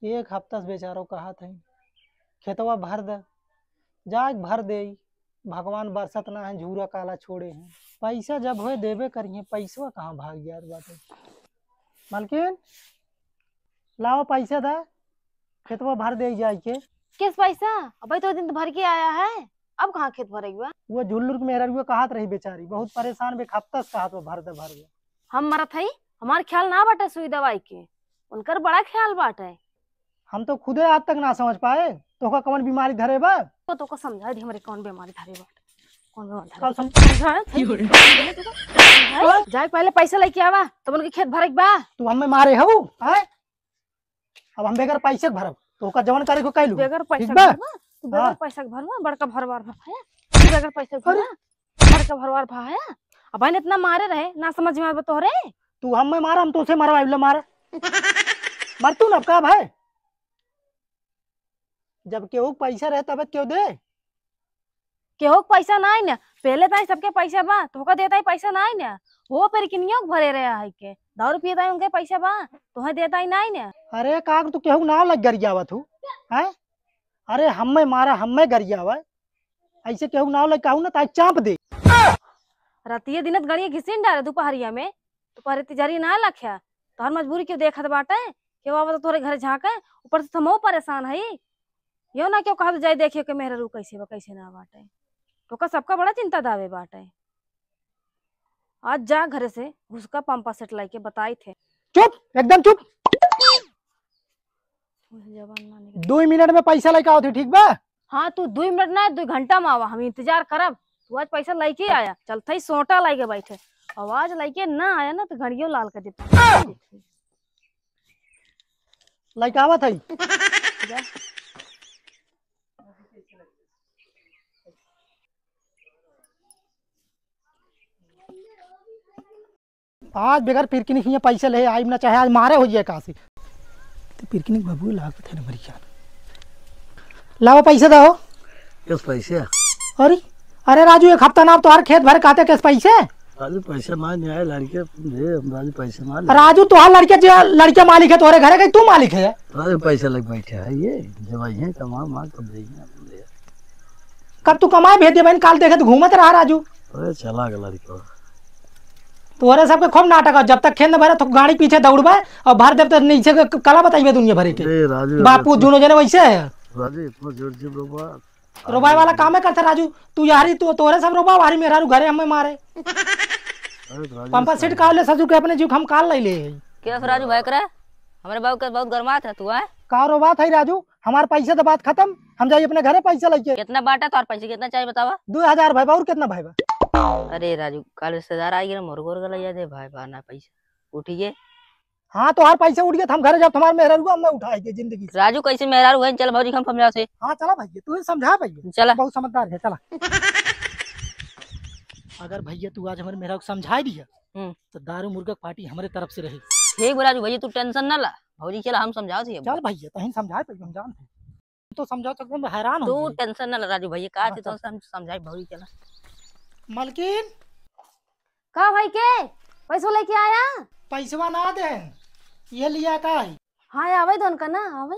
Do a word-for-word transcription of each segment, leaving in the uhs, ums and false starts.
एक हफ्ता से बेचारो कहत है, "खेतवा भर द।" जाए के भर देई, भगवान बरसत ना है, झूरा काला छोड़े हैं। पैसा जब होए देबे करिए, पैसवा कहाँ भाग जात बाटे। मलकिन, लावा पैसा दा, खेतवा भर देई जाए के। किस पैसा? अबे तो दिन तो भर के आया है, अब कहाँ खेत भरे के बा? वो झुल्लुर के मेहररुआ कहत रही बेचारी, बहुत परेशान बे, एक हफ्ता से कहत बा, "भर दे, भर दे।" हम मरत हई, हमार ख्याल ना बाटे सुई दवाई के, उनकर बड़ा ख्याल बाटे। हम तो खुदे आज तक ना समझ पाए, तोहका कौन बीमारी धरे बा? तो तोहका समझाए दी हमरे कौन बीमारी धरे बाटे, कौन बीमारी धरे का बाटे। सम- समझाए थे? जाए पहले पैसा लेके आवा, तब उनके खेत भरे के बा। तू हमें मारे हऊ, हैं? अब हम बेगर पैसे के भरब, तो ओकर जवन करे को कैलू। बेगर पैसा ठीक बा? भरवा, तू बेगर हाँ। पैसा के भरवा, बड़का भरवार भा है। तू बेगर पैसा के अरे। भरवा, बड़का भरवार भा है। अब बहन इतना मारे रहे, ना समझ में आवे तोहरे। तू हमें मारा, हम तोसे मरवाइब ले मारे। मर तू ना, अब का भाई? जब केहू के पैसा रहे, तबे केहू दे। केहू के पैसा नाई ना, पहले ताई सबके पैसा बा, तोहका देता ही पैसा नाई ना। हो पेरकिनियो के भरे रहे है के, दारू पिए ताई उनके पैसा बा, तोहे देता ही नाई ना। अरे काग, तू केहू के नाव लग गरियावत हूँ, हैं? अरे हम्मे मारा, हम्मे गरियावा, ऐसे केहू के नाव लग कहू ना, ताई चाप दे। रतिये दिनत गड़िया घिसिन डारे दोपहरिया में, दोपहर तिजरी ना लख्या, तोहर मजबूरी क्यों देखत बाटे? केहू आवत तोहरे घरे झांके, ऊपर से हमहू परेशान हई। यो ना क्यों कहत जाए देखियो के मेहररू कैसे बा, कैसे ना बाटे। तोका सबका बड़ा चिंता दावे बाटे। आज जा घरे से, घुसका पंपा सेट लाइके बताई थे। चुप, एकदम चुप। जबान ना निकले। दो मिनट में पैसा लेके आओ थे, ठीक बा? हाँ, तू दो मिनट ना, दो घंटा में आवा, हम इंतजार करब। तू आज पैसा लेके आया, चल थई सोटा लेके बैठे। आवाज लेके ना आया ना तो घड़ियों लाल कर देता। लइका आवत है। जा। आज बेगर पिरकिनिक हियाँ पैसा ले आइब ना, चाहे आज मारे हो जाए काशी। तो पिरकिनिक बाबू लागत है ना मरी जान। लावा पैसा दो। किस पैसे? अरे, अरे राजू, एक हफ्ता ना तोहार खेत भर काते किस पैसे? राजू, पैसा मार नहीं आए लड़के, दे, हम राजू पैसा मार ले। राजू, तोहार लड़के जो लड़के मालिक है तोहरे घरे, कहीं तू मालिक है? राजू, पैसा लग बैठे है ये, जब आई है कमा मार तब देंगे हम, दे। कब तू कमाए भेज दे बहन, काल देखे तो घूमत रहा राजू। अरे चला गया लड़का। तोहरे सबके खूब नाटक है, जब तक खेत न भरे तो गाड़ी पीछे दौड़बे और भर देब तो नीचे के कला बताइबे दुनिया भरे के। ए राजू, बापू इतना दोनों जने वैसे है। राजू, इतना जोर से रोबा। रोबाई वाला कामे करता राजू, तू यारी तू तोहरे सब रोबा, वारी मेहरारू घरे हमें मारे। अरे राजू, पंपा सेट का ले ससुर के अपने जीव हम काल ले ले। के राजू भाई करे? हमरे बाबू के बहुत गरमात है तू, आए? का रोबात है राजू? हमार पैसा तो बात खत्म, हम जाई अपने घरे पैसा लेके। कितना बाटा तोहार पैसा, कितना चाहिए बतावा? दो हजार भाई बा, और कितना भाई बा? अरे राजू, काल रिश्तेदार आई गए, मोर गोर गला याद है भाई, बा ना पैसा उठिए। हाँ, तोहार पैसा उठ गया, हम घरे जब तुम्हारे मेहरारू हम मैं उठाए के जिंदगी से। राजू कैसे मेहरारू है, चल भौजी हम समझाओ से। हाँ, चला भैया, तू ही समझा भैया। चला। बहुत समझदार है, चला। अगर भैया तू आज हमारे मेहरारू को समझा दिया, हम्म। तो दारू मुर्गा पार्टी हमारे तरफ से रही। ठीक बा राजू भैया, तू टेंशन ना ला, भौजी चला हम समझाओ से। चल भैया, तहीं समझाए पे हम जानते हैं। तो समझा सकते हैं, हैरान हो तू गए। टेंशन ना ले राजू भैया, का हाँ, थी तो चल। हम समझाई भौजी चला। मलकिन। का भाई के? पैसवा लेके आया? पैसवा ना दे। ये लिया का है? हाँ, आवे दो उनका ना, आवे।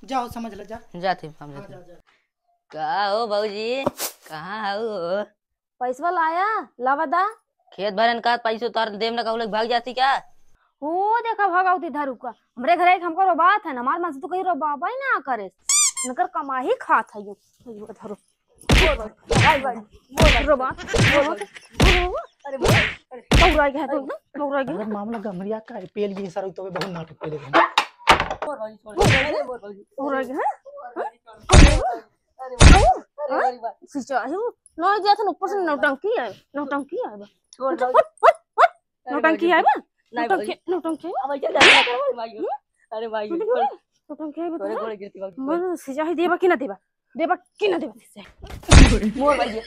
जाओ समझ ले जा। जा थी हम हाँ, जा। जा, जा। का हो भौजी, कहाँ हऊ हो? पैसवा लाया, लावा दा। खेत भरन का पैसो तार देम ना कहू लग भाग जाती क्या? हो देखा भगावती धरू का। हमरे घरे एक हमको रोबात है ना, हमार मन से तो कहीं रोबाबा ही ना करे। इनकर कमाई खात है यो। यो धरू। भाई, भाई, भाई, रोबात। अरे भाई, अरे। पौरा गया तो ना, पौरा गया। अगर मामला गमरिया का है, पेल ये सारा तो बहुत नाटक पेले गए। मोर भाई, छोड़। अरे मोर भाई। पौरा गया, हाँ? अरे भाई, अरे भाई, अरे भाई। सिंचाई हो। नहीं दिया था, ऊपर से नौटंकी है, नौटंकी है बा। छोड़ हट, दो। हट, हट, हट। अरे नौटंकी भाई, है बा? नहीं नौटंकी, भाई। नौटंकी है। अब ऐसे जाके कर भाई, भाई। हम्म? अरे भाई, नौटंकी छोड़। है? नौटंकी है बा अरे तोरा? गोड़े गिरती भाई। मन सिंचाई देबा कि ना देबा? देबा कि ना देबा सिंचाई? मोर भाई,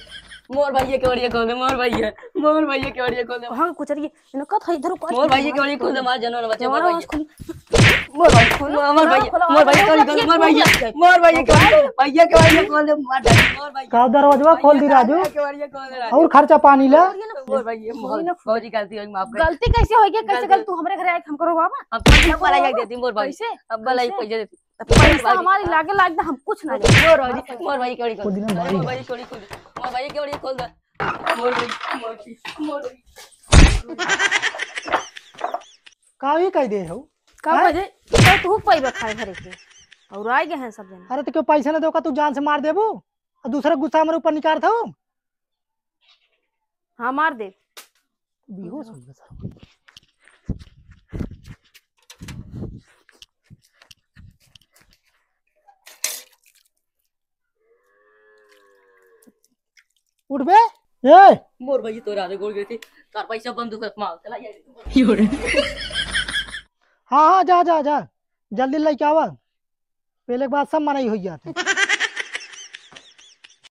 मोर भाई के ओरिया खोल दे, मोर भाई, मोर भाई के ओरिया खोल दे। कहाँ कुचरी इनका था इधर को मोर भाई के ओरिया खोल दे, मार जनवर बच्चा, मोर भाई। मोर भाई, मोर भाई, मोर भाई, खोल, मोर भाई, खोल, मोर भाई, मोर भाई, भैया के भाई, भैया के भाई, खोल दे, मार डाल, मोर भाई। का दरवाजवा खोल दी राजू? भैया के भैया खोल दे राजू। और खर्चा पानी ला। मोर भाई, मोर, भौजी गलती होई, माफ कर। गलती कैसे होई के? कैसे गलती। गलती? तू हमरे घरे आए, हम करो बाबा? अब पैसा वाला जाके देती, मोर भाई। कैसे? अब वाला ही कैसे? पैसा देती। तो पैसा हमारी लागे लाग दे, हम कुछ ना ले। मोर भाई, मोर भाई, केवड़ी खोल दे। मोर भाई, केवड़ी खोल दे। मोर भाई, केवड़ी खोल दे। मोर भाई, मोर भाई, मोर भाई। का ही कह दे हो? का हैं? कह दे? तो तू पैबे खाए घरे के। और आए गए हैं सब जने। अरे तो क्यों पैसा ना दो का तू जान से मार देबू? और दूसरा गुस्सा हमारे ऊपर निकाल था। हाँ, मार दे। बेहोश हो गया सारा। उठ बे। ए! मोर भाई तोरा रे गोड़ गिरती। तार पैसा बंद कर माल। चला ये। हाँ, हाँ, जा, जा, जा। जल्दी लेके आवा। पहले के बाद सब मनाई हो जाते।